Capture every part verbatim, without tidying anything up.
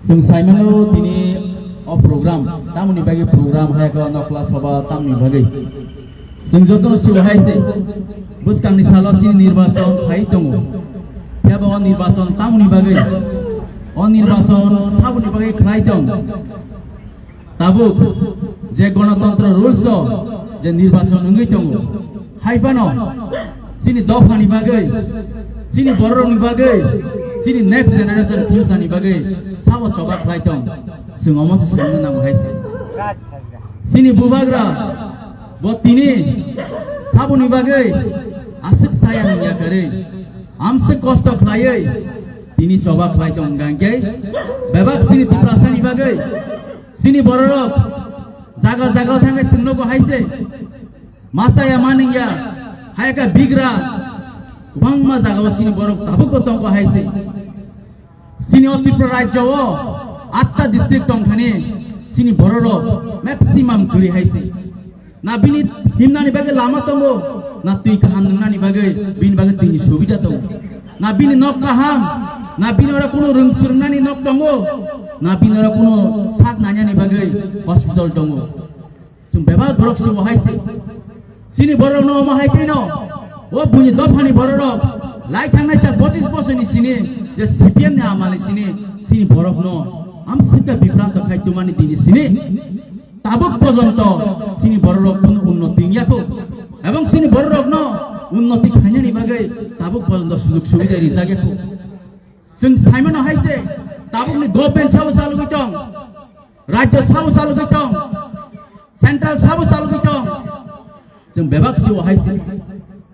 Chwng saimano tini o program, tamoni bagwi program hai khe o nokla soba tamoni bagwi. Chwng jotono sibo hai se, bwskangni salo chini nirbachon khai tongo. Phiya ba o nirbachon tamoni bagwi, o nirbachon saboni bagwi khlai tong. Tabuk je Ganatantro rules o je nirbachon wngwi tongo, hai phano chini dophani bagwi, chini bororokni bagwi, chini next generation future ni bagwi sabo choba khlai tong, chwng omo se swngna nango hai se. Chini bubagra bo tini saboni bagwi aswk saya ni yakarwi, amswk kosto khlaiwi tini choba khlai tong hwnkha hwnkhe bebak chini Tiprasani bagwi. Chini bororok jaga jaga thangwi chwngno bo hai se. Masa ya manung ya, hai ka bigra, kwbangma jaga o chini borok tabuk bo tongo hai se. Chini o Tripura rajya o atta district tongthani chini bororok maximum kwrwi hai se. Na bini himnani bagwi lama tongo, na twi kaham nwngnani bagwi, bini bagwi twini subida tongo. Na bini nok kaham, na bini oro kuno rwng swrwngnani nok tongo, na bini oro kuno sak nainani bagwi hospital tongo. Chwng bebak borok se bo hai se. Chini borok no omo hai tei no. O buini dophani borok rok lai thangnai sa pochis bosor ni sini je C P M ni amal ni sini chini borok no amsika bibranto khai tumani dini sini. Tabuk pojonto chini borok rok kuno unnoti wngya kho. Ebong chini borok rok no unnoti khainani bagwi tabuk pojonto sujug subida rijak ya kho. Chwng saimano hai se tabuk ni government sabo chalugwi tong. Rajya sabo chalugwi tong, central sabo chalugwi tong. Chwng bebak si o hai se.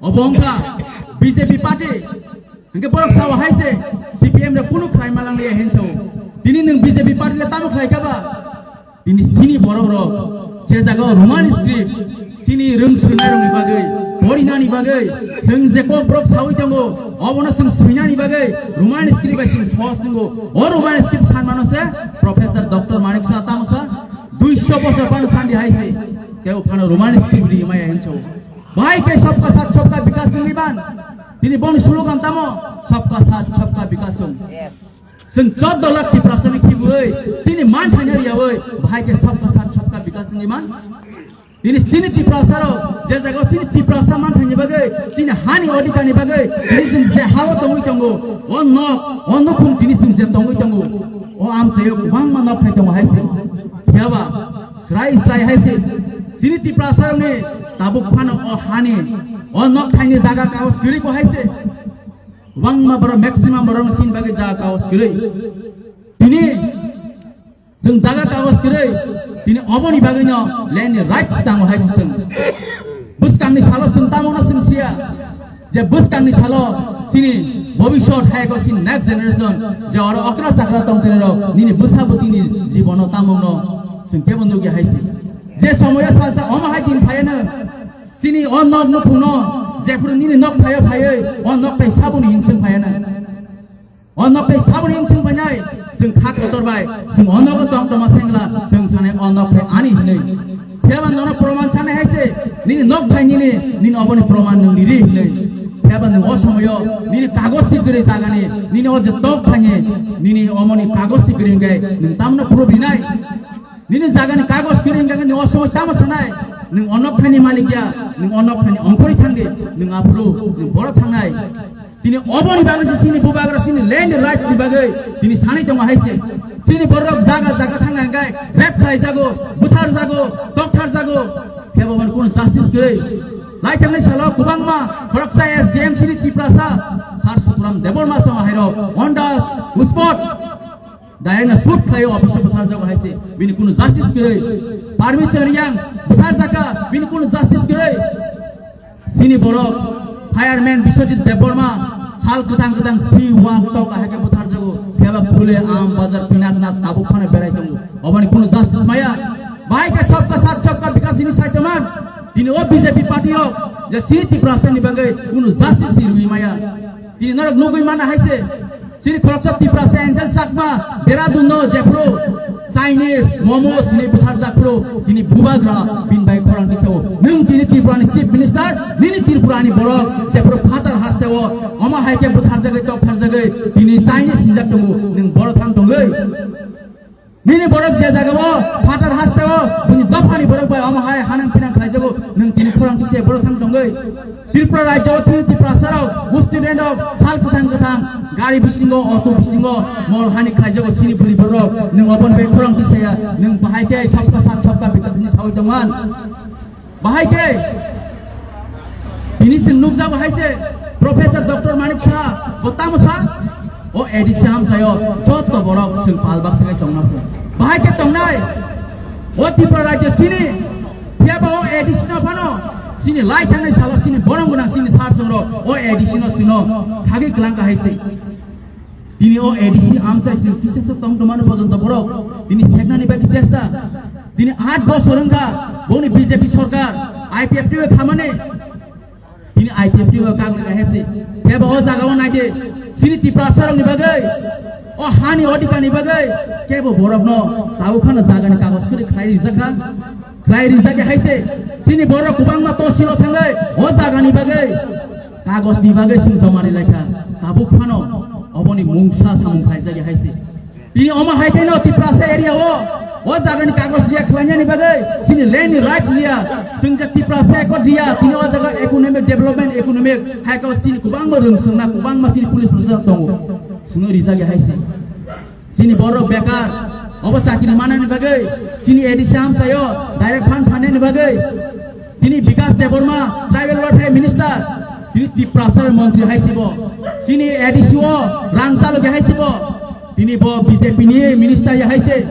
Obo wngkha B J P party. Hwnkhe borok sao hai se C P M rok kunu khlai malang liya hinsa o. Tini nwng B J P party le tamo khlai kha ba? Tini sini borok rok je jaga o Roman script Chini rwng swrwngnairokni bagwi, porinani bagwi, chwng je kokborok saui tongo, obono chwng swinani bagwi Roman script bai chwng sohor swngo. O Roman script sanmano se Professor Doctor Manik Saha tamo sa, duiso bosor phano sandi hai se, tei phano Roman script ri maya hincho. Bahai khe sabka saath sabka vikas wngwi ban. Tini boni slogan tamo, sabka saath sabka vikas wng. Chwng chordo lakh Tiprasani khibiui, chini man thangya riyaui, bahai khe sabka saath sabka vikas wngwi man. Tini chini Tiprasa rok, je jaga chini Tiprasa man thangni bagwi, chini hani odhikar ni bagwi, tini chwng je hao tongwi tongo, o nok, o nukhung tini chwng je tongwi tongo, o amchaio kwbangma nok thai tongo hai se. Phiyaba, srai srai hai se. Chini Tiprasa rokni tabuk phano o hani, o nok thaini jaga kaos kwrwi bo hai se. Kwbangma borok, maximum borok chini bagwi jaga kaos kwrwi. Tini Chwng jaga kagoj kwrwi, tini oboni bagwino land ni rights tango hai se chwng. Bwskangni salo chwng tamo no chwng siya. Je bwskangni salo chini bobisot hai ko chini next generation je oro okra chakra tong tini rok nini bwsa bwtini jibono tamo no chwng kebo nugya hai se. Je somoyo salsa omo hai din phayano chini o nok nukhungno jephuru nini nok phayo phayoi o nok tai saboni hinsung phayano. O nok tei saboni hinsung phainai, chwng kha kotor bai, chwng o nogo tong tongma sengla, chwng sanai o nok tei ani hinwi. Phiyaba nono proman sanai hai se, nini nok thai nini, nini oboni proman nwng riri hinwi. Phiyaba nwng o somoyo, nini kagoj si kwrwi jagani, nini o je tok thani, nini omoni kagoj si kwrwi hwnkhe, nwng tamno proof rinai. Nini jagani kagoj kwrwi hwnkhe, nini o somoi tamo sanai, nwng o nok thaini malik ya, nwng o nok thaini ongkhorwi thangdi, nwng aphuru, nwng boro thangnai. Tini oboni bagwi se chini bubagra chini land right ni bagwi tini sanai tongo hai se. Chini borok jaga jaga thangna hwnkhe rape khlai jago, buthar jago, tokthar jago. Kebo man kuno justice kwrwi. Lai thangnai salo kwbangma khoroksa S D M chini Tiprasa Sir Sukuram Debbarma song hairok on the spot. Direct na shoot khlaio office o buthar jago hai se. Bini kuno justice kwrwi. Permission riyang buthar jaka bini kuno justice kwrwi. Chini borok fireman Biswajit Debbarma sal kwthang kwthang si wak tok ahai khe buthar jago. Phiyaba Phule Am Bazar Pinaknath tabuk phano berai tongo. Oboni kuno justice maya. Bahai khe sabka saath sabka vikas hini saitoman. Tini o B J P party o je chini Tiprasa ni bagwi kuno justice si rwi maya. Tini norok nugwi mana hai se. Chini khoroksa Tiprasa Angel Chakma, Dehradun no jephru Chinese momos hinwi butharjak phru, tini bubagra bini bai khorang tisao. Nwng tini Tripura ni Chief Minister, nini Tripura ni borok jephru phatar haste o, omo hai khe butharjagwi tokpharjagwi tini Chinese hinjak tongo, nwng boro thang tongwi. Nini borok je jagao phatar hasteo bini dophani borok bai omo hai hanang pinang khlaijago, nwng tini khorang kise borok thang tongwi. Tripura rajyo o tini Tiprasa rok, gusti band rok, sal kwthang kwthang, gari bisingo, auto bisingo, mol hani khlaijago sini bwrwi borok, nwng oboni bai khorang kise ya, nwng bahai khe sabka sat sabka bikas ni sawi tongman. Bahai khe tini chwng nukjago hai se Professor Doctor Manik Saha, bo tamo sa? O A D C amchaio joto borok chwng pal baksa khai tongna phuru. Bahai khe tongnai o Tripura rajyo sini, phiya ba o A D C no phano sini lai thangnai salo sini borom gwnang sini sar songrok o A D C no sino thagwi kwlang ka hai se. Tini o A D C amchai sing kisa sa tong tomani porjonto borok tini seknani bagwi chesta. Tini aat bosor wngkha boni B J P sorkar, I P F T o khamani. Tini I P F T o kang laga hese. Kebo o jaga o naide sini Tiprasa rokni bagwi, o hani odhikar ni bagwi kebo borokno tabuk phano jagani kagoj kwrwi khlai rijak kha. Khlai rijak ya hai se. Sini borok kwbangma tohsilo thangwi o jagani bagwi kagojni bagwi sing joma ri lai kha. Tabuk phano oboni mungsa samung khlaijak ya hai se. Tini omo hai khe no Tiprasa area o, o jagani kagoj riya khlainani bagwi sini land ni right riya. Sing jak Tiprasa ekot riya. Tini o jaga economic development, economic hai khe sini kwbangma rwng swngna, kwbangma sini police prasasok tongo. Swngwi rijak ya hai se. Sini borok bekar, obo chakri manani bagwi, sini A D C amchaio direct fund phanani bagwi, tini Bikas Debbarma, Tribal Welfare Minister, tini Tiprasa montri hai sibo. Sini A D C o rang chalogi hai sibo. Tini bo B J P ni minister ya hai se.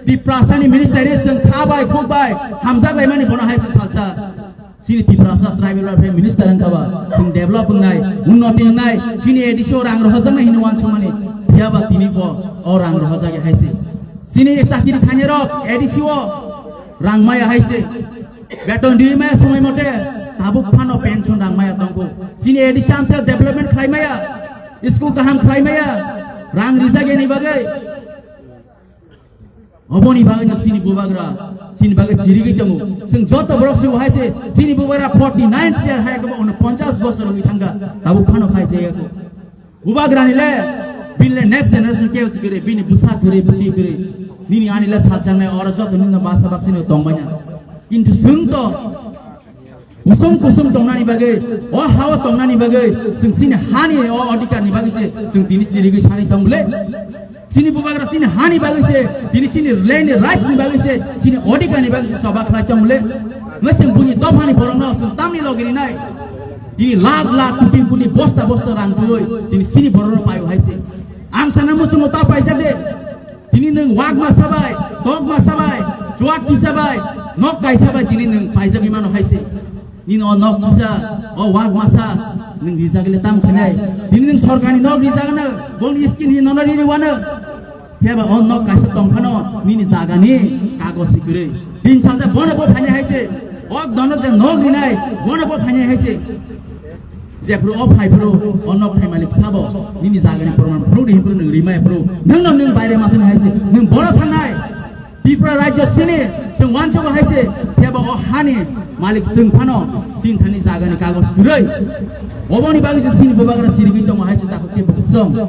Tiprasa ni minister ni swng kha bai, khuk bai, hamjak laimani bono hai se salsa. Chini Tiprasa Tribal Welfare Minister wngkha ba, chwng develop wngnai, unnoti wngnai, chini A D C o rang rohorjaknai hino uansukmani, phiya ba tini bo o rang rohorjak ya hai se. Chini chakri khainai rok A D C o rang maya hai se. Beton riwi maya somoi mote, tabuk phano pension rang maya tongkho. Chini A D C amsa development khlai maya, school kaham khlai maya, rang rijak yani bagwi. Oboni bagwi no chini bubagra, chini bagwi chirigwi tongo. Chwng joto borok se wahai se, chini bubagra forty nine se hai kebo uno ponchas bosor wngwi thangkha, tabuk phano khai se yako. Bubagra ni le, bini le next generation kebo se kwrwi, bini bwsa kwrwi, bwtwi kwrwi. Nini ani le salchangnai oro joto nini basa bak sini tongbaina. Kintu chwng to, Kusum kusum tongnani bagwi, o hao tongnani bagwi, chwng chini hani o odhikar ni bagwi se, chwng tini chirigwi sani tong bole. Chini bubagra chini hani bagwi se, tini chini land ni rights ni bagwi se, chini odhikar ni bagwi se choba khlai tong bole. Ngai chwng buni dophani borokno chwng tamni logi rinai. Tini lakh lakh, koti koti, bosta bosta rang twiwi, tini chini borokno paio hai se. Ang sana muchungo ta paijak de. Tini nwng wak masa bai, tok masa bai, chuak kisa bai, nok kaisa bai tini nwng paijagwi mano hai se. Nini o nok kisa, o wak masa, nwng rijak le tam khainai. Tini nwng sorkarni nok rijak no, boni scheme ni nono rini wano. Phiya ba o nok kaisa tong phano, nini jaga ni kagoj si kwrwi. Tin salsa bono bo phainai hai se. O dono je nok rinai, bono bo phainai hai se. Jephru o phai phru, o nok phai malik sabo, nini jagani proman phru, ni phru nwng rimai phru, nwng no nwng baire ma thani hai se, nwng boro thangnai. Tripura rajyo sini, chwng wansugo hai se, kebo o hani malik chwng phano, chini thani jagani kagoj kwrwi. Oboni bagwi se chini bubagra chirigwi tongo hai se takhuk tei bukhuk chwng.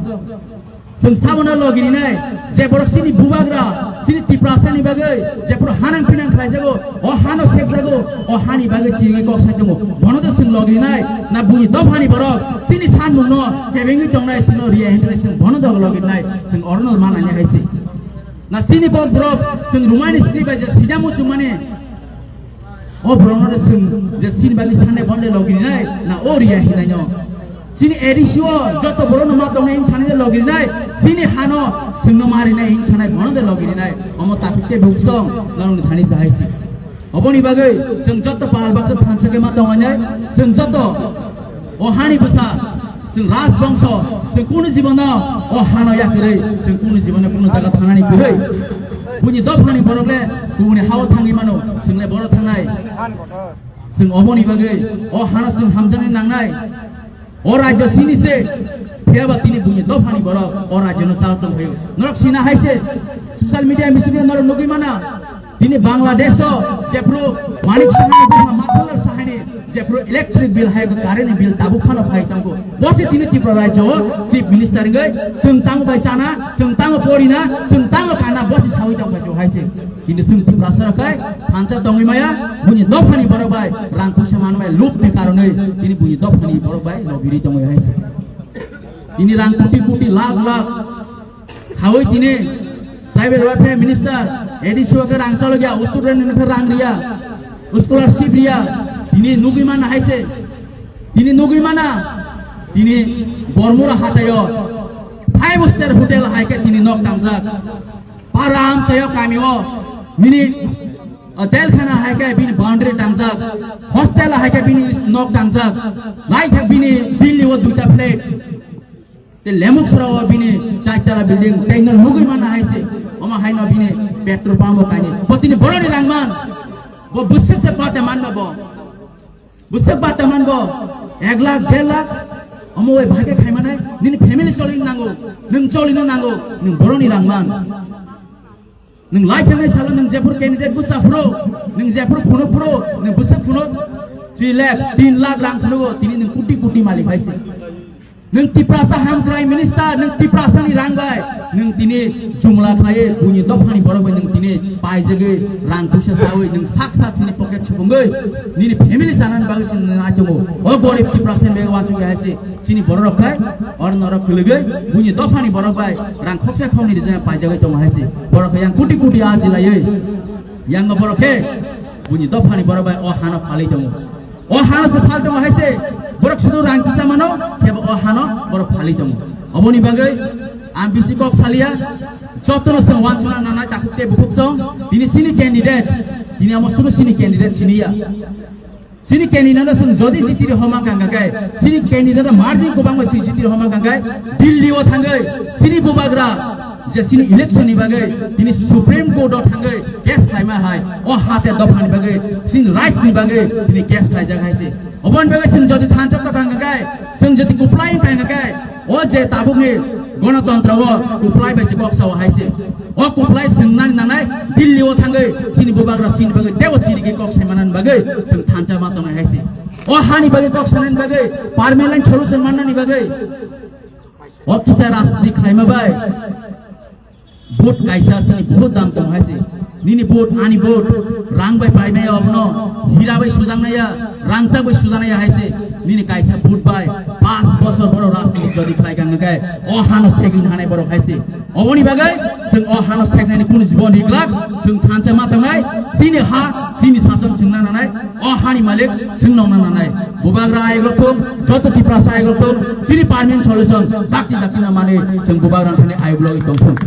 Chwng sabono logi rinai, je borok chini bubagra, chini Tiprasa ni bagwi, je borok hanang pinang khlaijago, o hano sekjago, o hani bagwi chirigwi kok sai tongo. Bono do chwng logi rinai, na buni dophani borok, chini sanmungno kebengwi tongnai, chwngno riya hinwi chwng bono do logi rinai, chwng orono manani hai se. Na chini kok borok, chwng rumani sini bai je sida muchungmani, O borokno de chwng je chini bagwi sanai bono de logi rinai na o riya hinai no. Chini A D C o joto borokno ma tongnai hing sanai de logi rinai, chini hano chwngno ma rinai hing sanai bono de logi rinai. Omo tapik tei buksong norokni thani jahai si. Oboni bagwi chwng joto pal baksa thansa khe ma tongnai, chwng joto O hani bwsa, chwng raj bongso, chwng kunu jibono o hano yakwrwi, chwng kunu jibono kunu jaga thangnani kwrwi. Buini dophani borok le kubuni hao thangwi mano, chwng le boro thangnai. Chwng oboni bagwi o hano chwng hamjaknai nangnai. O rajyo sini se, phiya ba tini buini dophani borok o rajyono chal tong phaio. Norok sina hai se, social media misini norok nugwi mana. Tini Bangladesh o jephru Manik Sahani bupha Mathalar Sahani Jephuru electric bill hai current bill tabuk phano phai tongo. Bo se tini Tripura rajyo o chief minister wngwi chwng tamo bai chana, chwng tamo porina, chwng tamo kana bo se sawi tong bai hai se. Tini chwng Tiprasa rok khai thansa tongwi maya, buini dophani borok bai rang puisa man bai luk ni karonwi tini buini dophani borok bai lobiri tongwi hai se. Tini rang koti koti lakh lakh Hawi tini tribal welfare minister, A D C o khe rang chalo ya, student ni khe rang riya, scholarship riya, tini nugwi mana hai se, tini nugwi mana, tini Bormura hatayo five star hotel hai khe tini nok tangjak, para amchayo kamio mini, uh, jail khana hai khe bini boundary tangjak, hostel hai khe bini nok tangjak, lai khe bini building o duita flat. Te lemuk sora o bini chai tala building, tei no nugwi mana hai se, omo hai no bini petrol pump o kaini. Bo tini boroni rang man, bo bwswk se bate man ba bo. Bwswk bate man bo, ek lakh, der lakh, omo oi bahai khe khai manai, nini family choli nango, nwng choli no nango, nwng boroni rang man. Nwng lai thangwi salo nwng jephuru candidate bwsa phuru, nwng jephuru phunu phuru, nwng bwswk phunu three lakh, tin lakh rang phunu, tini nwng koti koti malik hai se. Nwng Tiprasa hamkrai minister, nwng Tiprasa ni rang bai, nwng tini jumla khlaiwi buini dophani borok bai nwng tini paijagwi rang puisa sawi nwng sak sak sini pocket subungwi nini family sanani bagwi sini nai tongo. O gorib Tiprasa ni bagwi wansugwi hai se. Chini borok rok khai, or norok khwlwgwi, buini dophani borok bai rang khoksa khokni rijana paijagwi tongo hai se. Borok khe yang koti koti aji laiwi, yang no borok khe, buini dophani borok bai o hano phalwi tongo. O hano se phal tongo hai se, borok sudu rang kisa mano, kebo o hano borok phalwi tongo. Oboni bagwi ang bisi kok salia, jotono se wansuna nanai takhuk tei bukhuk song, tini sini candidate, tini amo sudu sini candidate siniya. Chini candidate no chwng jodi jitiri homa kangka khe, chini candidate no margin kwbangma chwng jitiri homa kangka khe, Delhi o thangwi chini bubagra je chini election ni bagwi tini Supreme Court o thangwi case khlaima hai, o hate dopha ni bagwi, chini rights ni bagwi tini case khlaijak hai se. Oboni bagwi chwng jodi thansa to kangka khe, chwng jodi kuplai kangka khe, O je tabukni gonotontro o kuplai bai se kok sao hai se. O kuplai swngnani nanai Delhi o thangwi chini bubagra chini bagwi tebo chini khe kok sai manani bagwi chwng thansa ma tongnai hai se. O hani bagwi kok sanani bagwi permanent solution mannani bagwi o kisa rajniti khlaima bai Vote kaisa sini bahut dam tong hai se. Nini vote, ani vote, rang bai paimaya obono, hira bai sujaknaya, rangchak bai sujaknaya hai se. Nini kaisa vote bai, pas bosor boro rajniti jodi khlai kang nangkhe, o hano segin hanai borok hai se. Oboni bagwi, chwng o hano segnani kunu jibon riglak, chwng thansa ma tongnai, chini ha, chini sachon chwngna nanai, O hani malik chwng nongna nanai. Bubagra ayok rok thung, joto Tiprasa ayok rok thung, chini permanent solution dakti dakti na mani chwng bubagra thani ayok logi tong thung.